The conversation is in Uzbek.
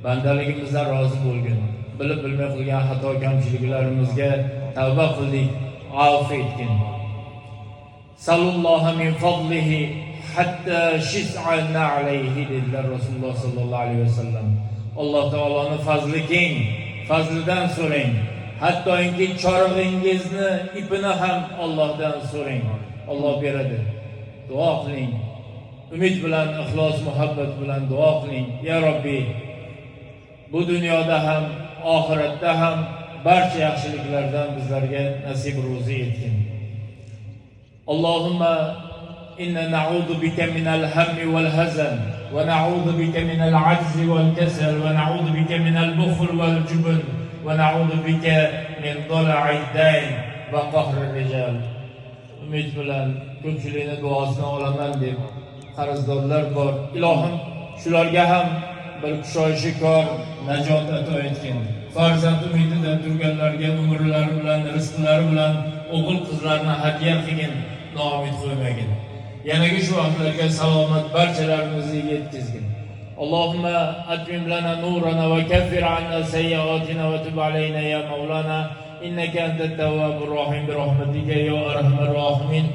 Bandaligimizdan rozi bo'lgin. Bilib bilmay qilgan xato kamchiliklarimizga tavba qildik, avf etgin. Salulloha min fadlihi hatta shis'a alayhi, dedilar Rasululloh sollallohu alayhi vasallam. Alloh taoloni fazli keng, fazlidan so'rang. Hattoki chorig'ingizni ipini ham Allohdan so'rang. Alloh beradi. Duo qiling. Umid bilan, ixlos, muhabbat bilan duo qiling. Ya Robbi, bu dunyoda ham, oxiratda ham barcha yaxshiliklardan bizlarga nasib ro'zi etgin. اللهم إنا نعوذ بك من الهم والحزن، ونعوذ بك من العجز والكسل، ونعوذ بك من البخل والجبن، ونعوذ بك من ضلع الدين وقهر الرجال. Umid bilan ko'pchilikni duosini olaman deb qarzdorlar bor. Ilohim, shularga ham bir kushoyishi kor najot ato etgin. Farzand umidida turganlarga umrlari bilan, rizqlari bilan o'g'il qizlarni hadya qilgin, noumid qo'ymagin. Yanagi shu vaqtlarga salomat barchalarimizni yetkazgin. اللهم أتمم لنا نورنا وكفر عنا سيئاتنا وتب علينا يا مولانا، إنك أنت التواب الرحيم، برحمتك يا أرحم الراحمين.